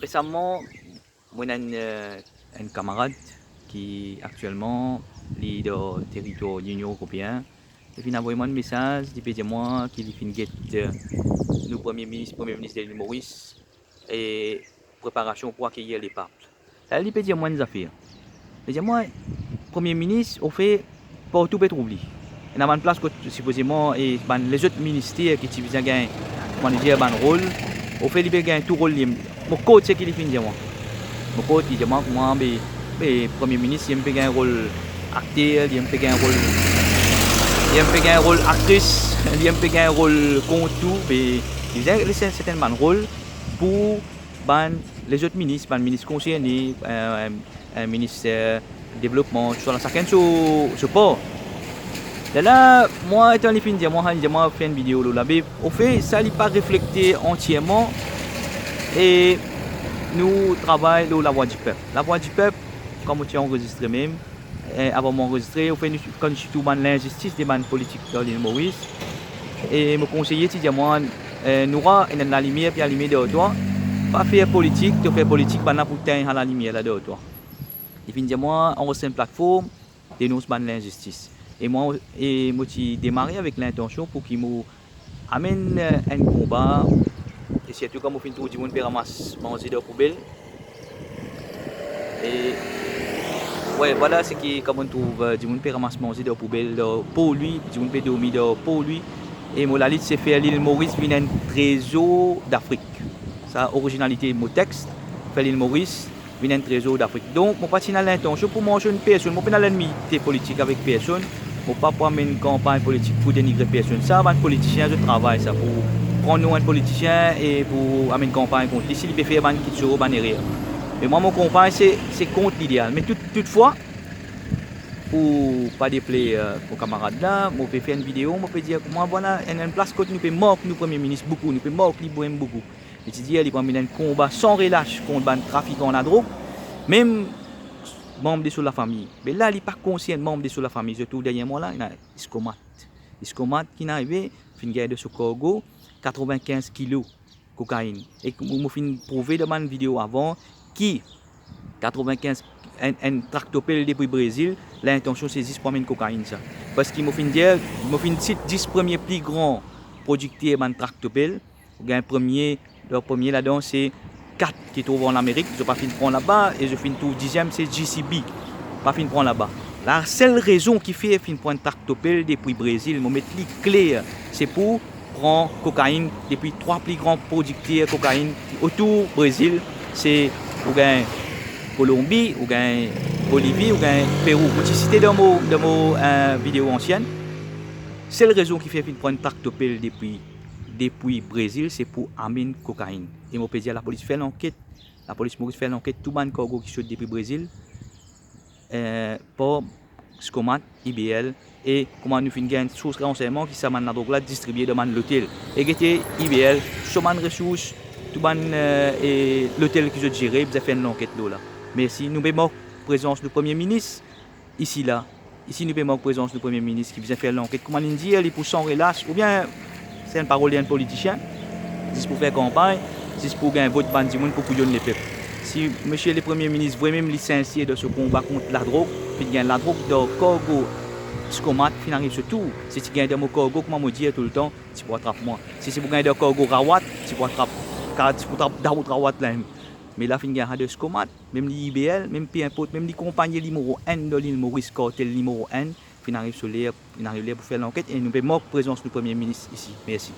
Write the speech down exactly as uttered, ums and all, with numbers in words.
Resaman, mo ena enn, eh, enn kamarad ki aktielman li dan teritwar Linion Eropeen. Li finn avoy mwa enn mesaz, li pe dir mwa ki li finn get, eh, nou Premie Minis, Premie Minis de Lil Moris, e preparasion pou akeyir lepap. La, li pe dir mwa enn zafer. Li dir mwa, Premie Minis, ofe, partou pe trouv li. Ena bann plas kot sipozeman, e bann lezot minister ki ti bizin gagn, kouma nou dir, bann rol, ofe, li pe gagn tou rol li. Mo kout seki li finn dir mwa. Mo kout, li dir mwa, kouma, be, be, Premie Minis, li enn pe gagn rol akter, li enn pe gagn rol, li enn pe gagn rol aktris, li enn pe gagn rol kont tou, be, li bizin les sertenn bann rol pou bann lezot minis, bann minis konserne, eh, eh, minis, eh, devlopman, tousala, sakenn so, so par. Lerla, mwa, letan li finn dir mwa, li dir mwa fer enn video lor la, be, ofe, sa li pa reflekte antierman, e nou travay lor Lavwadipep. Lavwadipep, kan mo ti anrezistre mem, eh, avan mo anrezistre, ofe, nou, kan nou ti trouv bann linzistis de bann politik dan Lil Moris, e mo konseye ti dir mwa, eh, Noura, ena enn lalimier pe alime dan twa, pa fer politik, to fer politik, bannla pou tegn sa lalimier la dan twa. Li finn dir mwa, anrezistre enn platform, denons bann linzistis. E mwa, e mo ti demare avek lintansion pou ki mo amenn, eh, enn konba, e sirtou kan mo finn trouv dimoun pe ramas manze dan poubel. E, we, vwala, seki kan mo trouv, eh, dimoun pe ramas manze dan poubel, dan Port Louis, dimoun pe dormi dan Port Louis. E mo lalit se fer Lil Moris vinn enn trezor Dafrik. Sa orizinalite mo text, fer Lil Moris vinn enn trezor Dafrik. Donk, mo pa ti ena lintansion pou manzonn personn, mo pena lennmite politik avek personn, mo pa pou amenn kanpagn politik pou denigre personn. Sa, bann politisien, zot travay sa, pou pran non enn politisien e pou amenn kanpagn kont li, si li pe fer bann kiksoz, bann erer. Me mwa, mo kanpagn, se, se kont lideal. Me tout, toutfwa, pou pa depler, eh, mo kamarad la, mo pe fer enn video, mo pe dir, mwa, vwala, enn, enn plas kot nou pe mark nou Premie Minis boukou, nou pe mark li boukou. Li ti dir li pou amenn enn konba san relas kont bann trafikan ladrog, mem manb de so lafami. Me la, li pa konsern manb de so lafami. Zot trouv deryer mwa la, ena Scomat. Scomat ki'nn arive, finn gagn dan so kargo katrevinkinz kilo kokainn. E mo, mo finn prouve dan bann video avan ki katrevinkinz, enn, enn traktopel depi Brezil, lintansion se zis pou amenn kokainn sa. Parski mo finn dir, mo finn sit dis premie pli gran prodikter bann traktopel. Ou gagn premie, lor premie ladan se Kat ki trouv an Lamerik, zot pa finn pran laba, e zot finn trouv diziem se G C B, pa finn pran laba. Lasel rezon ki fer finn pran traktopel depi Brezil, mo met li kler, se pou pran kokainn depi trwa pli gran prodikter kokainn otour Brezil, se ou gagn Kolonbi, ou gagn Bolivi, ou gagn Perou. Mo ti site dan mo, dan mo, eh, video ansienn. Sel rezon ki fer finn pran traktopel depi, depi Brezil, se pou amenn kokainn. E mo pe dir lapolis fer lanket, lapolis Moris fer lanket, tou bann kargo ki sot depi Brezil, eh, par Scomat, I B L, e kouma nou finn gagn sours ransegnman ki sa bann ladrog la distribie dan bann lotel. E gete I B L, so bann resours, tou bann, eh, e lotel ki zot zere, bizin fer enn lanket lor la. Mersi. Nou pe mark prezans nou Premie Minis isi la. Isi nou pe mark prezans nou Premie Minis ki bizin fer lanket. Kouma li'nn dir, li pou san relas, oubien se enn parol enn politisien, zis pou fer kanpagn, zis pou gagn vot bann dimoun pou kouyonn lepep. Si Misie le Premie Minis vremem li sinser dan so konba kont ladrog, finn gagn ladrog dan kargo Scomat, finn ariv so tour. Si ti gagn dan mo kargo, kouma mo dir toultan, ti pou atrap mwa. Si ti pou gagn dan kargo Rawat, ti pou atrap, ka-, ti pou trap daout Rawat la mem. Me la finn gagn sa dan Scomat, mem li I B L, mem pe inport, mem li konpagni nimero enn dan Lil Moris, kartel nimero enn, finn ariv so ler, finn ariv ler pou fer lanket, e nou pe mark prezans nou Premie Minis isi. Mersi.